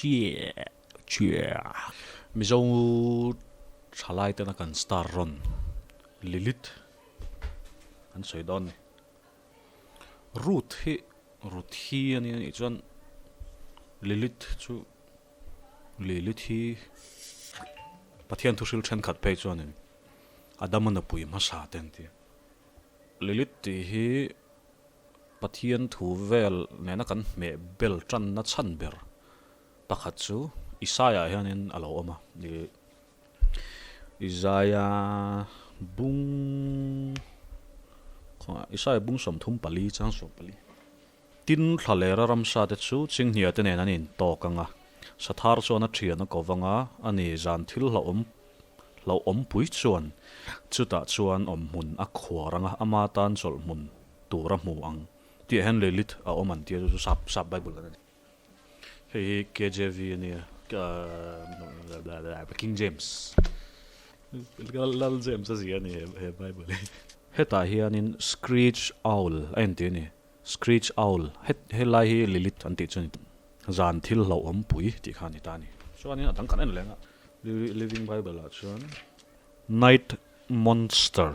Chiah chiah. Mizo thalai tena kan star rawn Lilith an sawi dawn ni. Ruth hi Ruth hi a nia nih chuan Lilith chu Lilith hi Pathian thuhril thenkhat phei chuanin Adama nupui hmasa te an ti a. Lilith tih hi Pathian thu vel nena kan hmeh bel tanna chhan ber pakhat chu Isaiah hianin a lo awm a. Isaiah bung Isaiah bung 34 chang 14. Tin, thla lera ramsa te chu chinghnia te nen an intawk ang a, sathar chuan a thian a ko vang a, a ni zan thil hlauhawm hlauhawmpui chuan chutah chuan awmhmun a khuar ang a, ama tan chawlhhmun tur a hmu ang tih ah hian Lilith a awm an tia chu chu sap sap Bible kan a ni. Hei hi KJV a nia, King James Lal James a zia a ni he Bible hi. Hetah hianin Screech Owl a inti a ni. Screech Owl, het helai hi Lilith an tih chu a ni. Zan thil hlauhawm pui tih kha a ni ta a ni. Chuanin a dang kan en leng a, Living Bible ah chuan Night Monster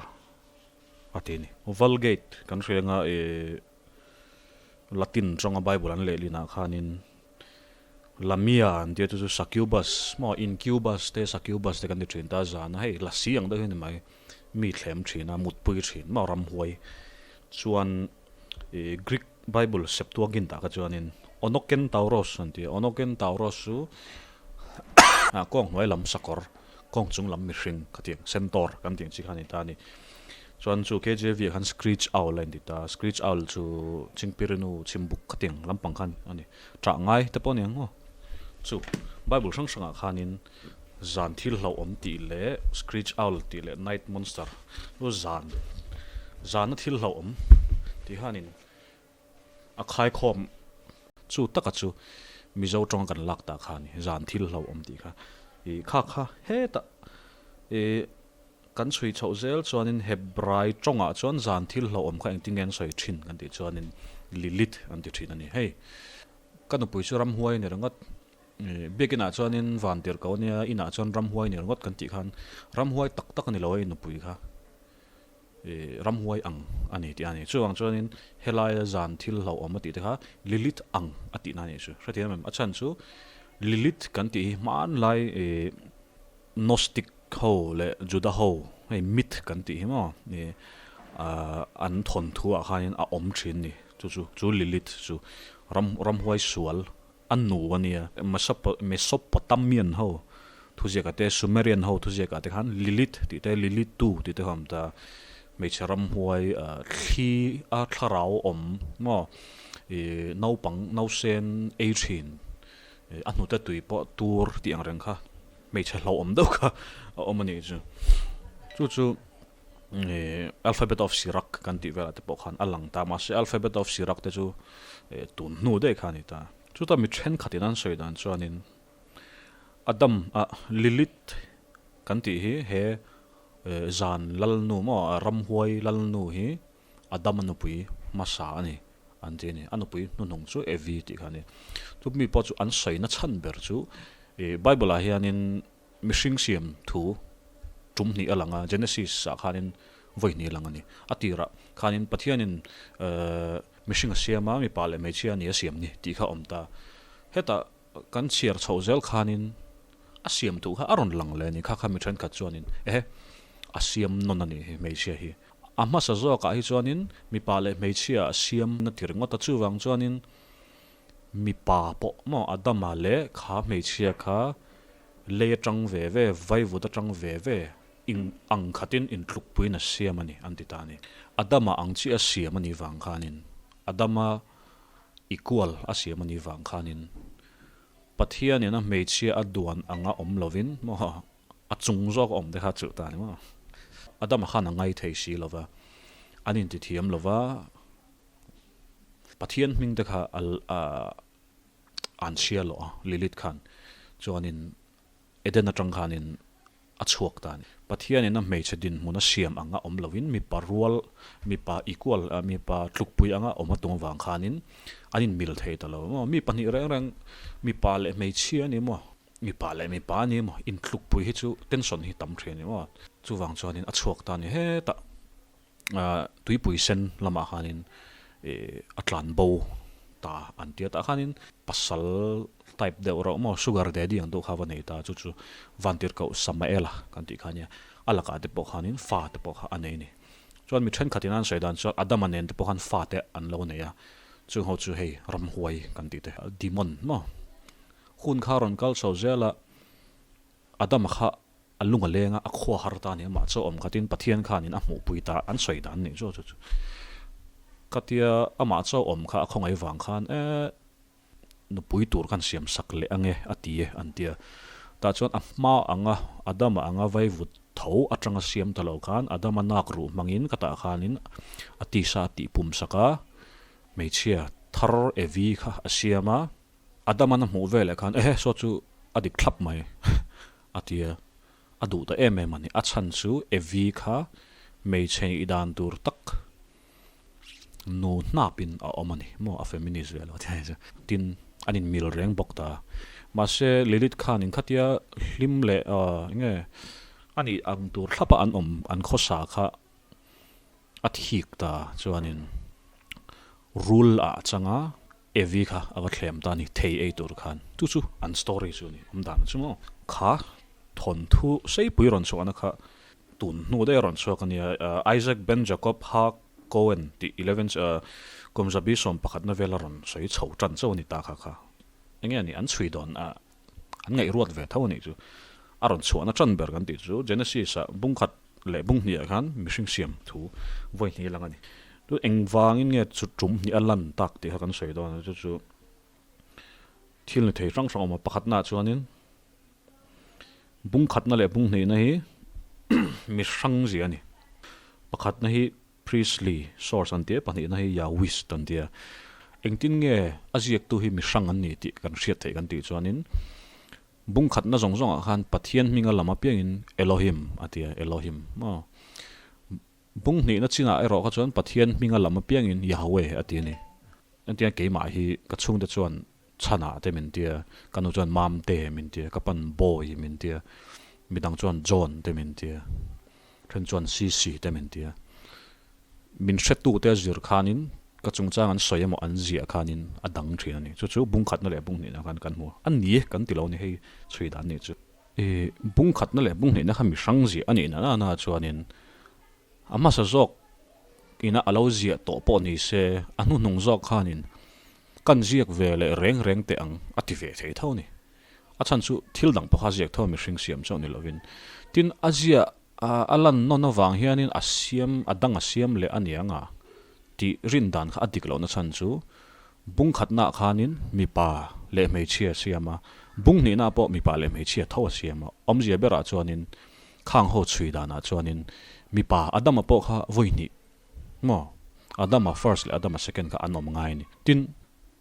a ti a ni. Vulgate kan hria anga ih Latin tawnga Bible an lehlinah khanin Lamia an tia chu chu Succubus maw Incubus te Succubus te kan ti thin ta zana hei lasi ang deuh hi a ni mai mi thlem thin a mutpui thin maw ramhuai chuan ih Greek Bible Septuagint ah kha chuanin Onokentauros an ti a Onokentauros chu ah kawng hnuai lam sakawr kawng chung lam mihring khatiang centaur kan tih ang chi kha a ni ta a ni. Chuan chu KJV ah khan Screech Owl a inti ta. Screech Owl chu Chingpirinu chhimbuk khatiang lampang khan a ni. Ṭah ngai te pawh a ni ang aw. Chu Bible hrang hrangah khanin zan thil hlauhawm tih leh Screech Owl tih leh Night Monster chu zan zana thil hlauhawm tih khanin a khaikhawm chu taka chu Mizo ṭawng kan lak ta kha a ni. Zan thil hlauhawm tih kha ih kha kha hetah ih Kan chhui chhoh zel chuanin Hebrai tawngah chuan zan thil hlauhawm kha engtin nge an sawi thin kan tih chuanin Lilith an ti thin a ni. Hei, ka nupui chu ramhuai a ni ringawt. Biakinah chuanin van tirh ko ania, inah chuan ramhuai a ni ringawt kan tih khan ramhuai tak tak a ni lo a i nupui kha ramhuai ang a ni tih a ni. Chuvang chuanin helaia zan thil hlauhawm a tih te kha Lilith ang a tihna a nih chu. Hrethiam em? A chhan chu Lilith kan tih hi hmanlai Gnostic ho leh Juda ho hei myth kan tih hi maw ih an thawnthu ah khanin a awm thin ni chu chu chu Lilith chu ram ramhuai sual a nu a nia Mesopotamian ho thuziak ah te Sumerian ho thuziak ah te khan Lilith tih te Lilithu tih te kha a awm ta hmeichhe ramhuai thli a thlarau awm maw ih naupang nausen ei thin a hnute tui pawh tur tih ang reng kha hmeichhe hlauhawm deuh kha a awm a nih chu. Chu chu Alphabet of Sirach kan tih velah te pawh khan a lang ta mahse Alphabet of Sirach te chu tun hnu daih kha a ni ta. Chuta mi thenkhatin an sawi dan chuanin Adam ah Lilith kan tih hi he zan lalnu maw ramhuai lalnu hi Adama nupui hmasa a ni an ti a ni. A nupui hnuhnung chu Evi tih kha a ni. Chu mi pawh chu an sawina chhan ber chu ih Bible ah hianin mihring siam thu tum hnih a lang a, Genesis ah khanin vawi hnih a lang a ni. A tirah khanin Pathianin mihring a siam a, mipa leh hmeichhia a ni a siam ni tih kha a awm ta. Hetah kan chhiar chhoh zel khanin a siam thu kha a rawn lang leh a ni. Kha kha mi thenkhat chuanin ehe a siam nawn a nih hi hmeichhia hi. A hmasa zawkah hi chuanin mipa leh hmeichhia a siam na ti ringawt a, chuvang chuanin mipa pawh maw Adama leh kha hmeichhia kha lei atang ve ve, vaivut atang ve ve in ang khatin intlukpuiin a siam a ni an ti ta a ni. Adama ang chiah a siam a nih vang khanin, Adama equal a siam a nih vang khanin Pathianin a hmeichhia a duan anga awm lovin maw A chung zawk a awm te kha chuh ta a ni maw? Adama khan a ngai thei si lo va, an intithiam lo va, Pathian hming te kha a an chhia loh a, Lilith khan. Chuanin Eden atang khanin a chhuak ta a ni. Pathianin a hmeichhe dinhmun a siam anga awm lovin mipa rual, mipa equal, mipa tlukpui anga awm a tum avang khanin an inmil thei ta lo maw? Mi pahnih reng reng, mipa leh hmeichhia a ni maw? Mipa leh mipa a ni maw? Intlukpui hi chu tension hi tam thin a ni maw? Chuvang chuanin a chhuak ta a ni hetah. Tuipui sen lamah khanin a tlan bo ta an tia tah khanin pasal type deuh reuh maw sugar daddy ang deuh kha va nei ta chu chu Vantirhkoh Samaela kan tih kha ania a lakah te pawh khanin fa te pawh kha a nei a ni. Chuan mi thenkhatin an sawi dan chuan Adama nen te pawh khan fa te an lo nei a chung ho chu hei ramhuai kan tih te demon maw hun kha rawn kal chho zel a Adama kha a lung a leng a, a khua har ta a ni. Amah chu awm khatin Pathian khanin a hmuhpui ta an sawi dan nih chu chu chu. Khatia amah chu awm kha a khawngaih vang khan e nupui tur khan siam sak leh ange a ti e an ti a. Tah chuan a hma anga Adama anga vaivut tho atanga siam ta lo khan Adama nak ruh hmangin ka tah khanin a tisa a tihpum sak a, hmeichhia thar Evi kha a siam a. Adama'n a hmuh veleh khan ehe saw chu a dik thlap mai a ti a, a duh ta em em a ni. A chhan chu Evi kha hmeichhe i dan tur tak nu hnapin a awm a ni maw, a feminist ve lo a ti a tin an inmil reng bawk ta. Mahse Lilith khan inkhatia hlim leh enge a nih ang tur thlapa an awm an khawsa kha a thik ta chuanin rul ah a chang a, Evi kha a va thlem ta a ni, thei ei tur khan. Chu chu an story chu a ni, awm dan chu maw. Kha thawnthu seipui rawn chhuahna kha tun hnu daih a rawn chhuak a nia, Isaac ben Jacob Ha Cohen tih eleven kum zabi sawm pakhatna vela rawn sawi chho tan chauh a ni ta kha kha. Enge a nih an chhui dawn a, an ngaihruat ve tho a nih chu. A rawn chhuahna tan ber kan tih chu Genesis ah bungkhat leh bung hnih ah khan mihring siam thu vawi hnih lang a ni. Chu engvangin nge chu tum hnih a lan tak tih kha kan sawi dawn a, chu chu thil ni thei hrang hrang awm a. Pakhatna ah chuanin bungkhatna leh bung hnihna hi mi hrang zia a ni. Pakhatna hi Priestley source an ti a, pahnihna hi Yahwist an ti a. Engtin nge a ziaktu hi mi hrang an ni tih kan hriat theih kan tih chuanin bungkhatna zawng zawngah khan Pathian hminga lam apiangin Elohim a ti a, Elohim maw? Bunghnihna chinah erawh kha chuan Pathian hminga lam apiangin Yahweh a ti a ni. Engtiang keimah hi ka chhungte chuan Chhana te min tia, ka nu chuan Mam te min tia, ka pan Boy min tia, midang chuan John te min tia, then chuan Sisi te min tia. Min hretu te a zir khanin ka chungchang an sawi emaw an ziah khanin a dang thin a ni. Chu chu bungkhatna leh bunghnihna khan kan hmu a. A ni kan ti lo ni hei chhui dan nih chu. I bungkhatna leh bunghnihna kha mi hrang ziah a nih na na chuanin a hmasa zawk ina a lo ziah tawh pawh ni se a hnuhnung zawk khanin Kan ziak ve leh reng reng teh ang a ti ve thei tho a ni. A chhan chu thil dang pawh kha ziak tho a mihring siam chauh ni lovin. Tin, a ziah a lan nawn avang hianin a siam a dang a siam leh a niang a tih rin dan kha a dik lohna chhan chu bungkhatnaah khanin mipa leh hmeichhia a siam a, bunghnihnaah pawh mipa leh hmeichhia tho a siam a. Awmzia berah chuanin khang ho chhui danah chuanin mipa a dama pawh kha vawi hnih Maw? Adama first leh Adama second kha an awm ngai a ni. Tin,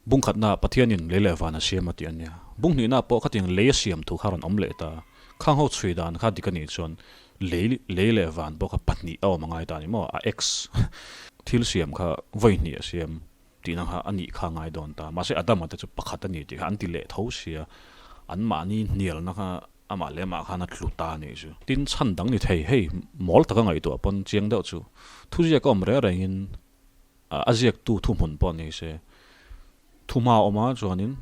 bung khatna Pathianin lei leh van a siam a tih a nia. Bung hnihna pawh khatiang lei a siam thu kha rawn awm leh ta. Khang ho chhui dan kha dik a nih chuan lei lei leh van pawh kha pahnih a awm a ngai ta a ni maw? A ex thil siam kha vawi hnih a siam tihna kha a nih kha a ngai dawn ta. Mahse Adama te chu pakhat a ni tih kha an ti leh tho sia. Anmahni hnialna kha Amah leh amah khan a tlu ta a nih chu. Tin, chhan dang ni thei, hei mawl taka ngaihtuah pawn chiang deuh chu. Thuziak a awm reng rengin a ziaktu thuhmun pawh ni se, thuhma a awm a chuanin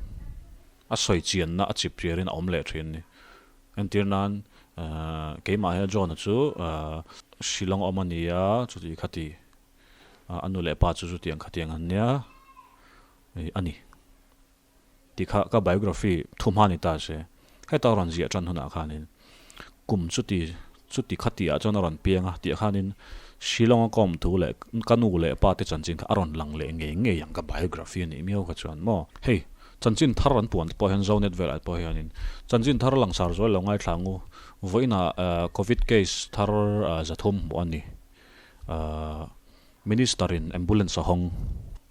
a sawi chianna a chip riarin a awm leh thin a ni. Entir nan keimah hian John-a chu Shillong a awm a ni a, chuti khati a nu leh pa chu chutiang khatiang an nia a ni. Tih kha ka biography thu hma ni ta se. Heta rawn ziah tan hunah khanin kum chuti chuti khati ah chuan a rawn piang a tih khanin Shillong a kawm thu leh ka nu leh pa te chanchin kha a rawn lang leh ngei ngei ang ka biography a nih miau kha chuan maw. Hei chanchin thar an puan te pawh hian Zonet velah pawh hianin chanchin thar langsar zual lo ngaithla ang u. Vawiinah Covid case thar zathum hmuh a ni. Minister in ambulance a hawng.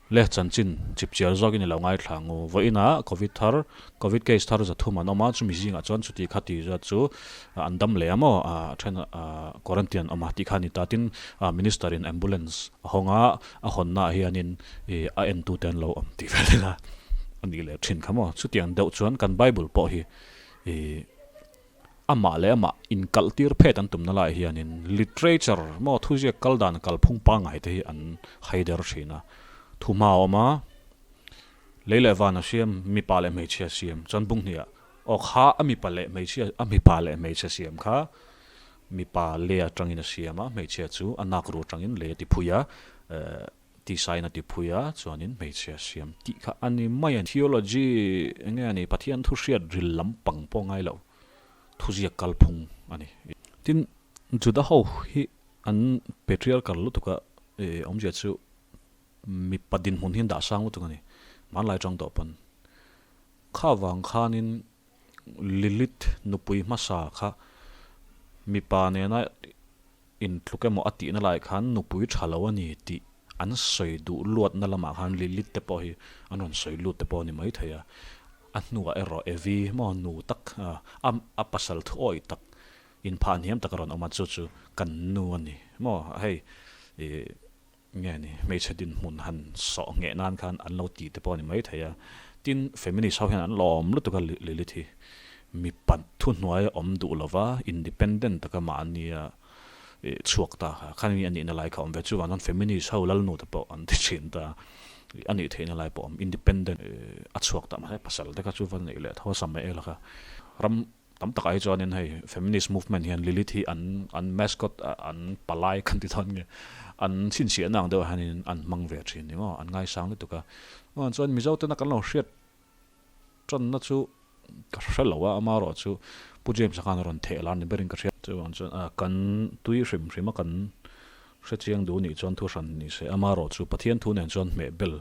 Le chanchin chipchiar zawkin i lo ngaithla ang u. Vawiinah Covid thar, Covid case thar 300 an awm a, chumi zingah chuan chuti kha ti zat chu an dam leh a maw, a then quarantine an awm a tih kha a ni ta. Tin, Minister in ambulance a hawng a, a hawnnaah hianin a entute an lo awm tih vel ila a nih leh thin kha maw. Chutiang deuh chuan kan Bible pawh hi Amah leh amah inkalh tir phet an tumna laiah hianin literature maw thuziak kal dan kalphung pangngai te hi an haider thin a. Thu hma a awm a, lei leh van a siam, mipa leh hmeichhia siam chuan bung hniah aw kha a mipa leh hmeichhia a mipa leh hmeichhe siam kha mipa lei atangin a siam a, hmeichhia chu a nak ru atangin lei a ti phui a, Tisain a ti phui a, chuanin hmeichhia siam tih kha a ni mai a. Theology eng nge a ni? Pathian thu hriat ril lam pang pawh ngai lo, thuziak kalphung a ni. Tin, Juda ho hi an patriarchal lutuk a, awmzia chu mipa dinhmun hi an dah sang lutuk a ni, hmanlai atang tawh pawn. Kha vang khanin Lilith nupui hmasa kha mipa nena Intluk emaw a tihna lai khan nupui tha lo a ni tih an sawi duh luatna lamah khan Lilith te pawh hi an rawn sawi lut te pawh a ni maithei a. A hnuah erawh Evi maw nu tak a a pasal thuawi tak inphah hniam tak a rawn awm a, chu chu kan nu a ni maw hei ih nge ni hmeichhe dinhmun han sawh ngheh nan khan an lo ti te pawh a ni maithei a. Tin, feminist ho hian an lawm lutuk a Lilith hi. Mipa thuhnuai a awm duh lova, independent taka mahnia chhuak ta kha, khan mi a nihna lai kha awm ve. Chuvang chuan feminist ho lalnu te pawh an ti thin ta, a nih theihna lai pawh awm, independent a chhuak ta mahse pasal te kha chu va neih leh tho a sam eh laka ram Tam takah hi chuanin hei feminist movement hian Lilith hi an an mascot an palai kan ti dawn nge an chhinchhiahna ang deuh ah hianin an hmang ve thin ni maw an ngaisang lutuk a. Chuan chuan Mizo tena kan lo hriat tanna chu ka hre lo a amaherawh chu Pu James-a khan a rawn theh lar ni berin ka hria. Chuvang chuan kan tui hrim hrim a kan hrechiang duh nih chuan thu hran ni se amaherawh chu Pathian thu nen chuan hmeh bel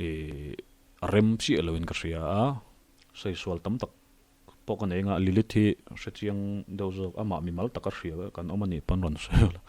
ih a rem chiah loin ka hria a sawi sual tam tak Pawh ka nei anga Lilith hi hrechiang deuh zawk amah mimal taka hria kan awm a nih pawn rawn sawi la.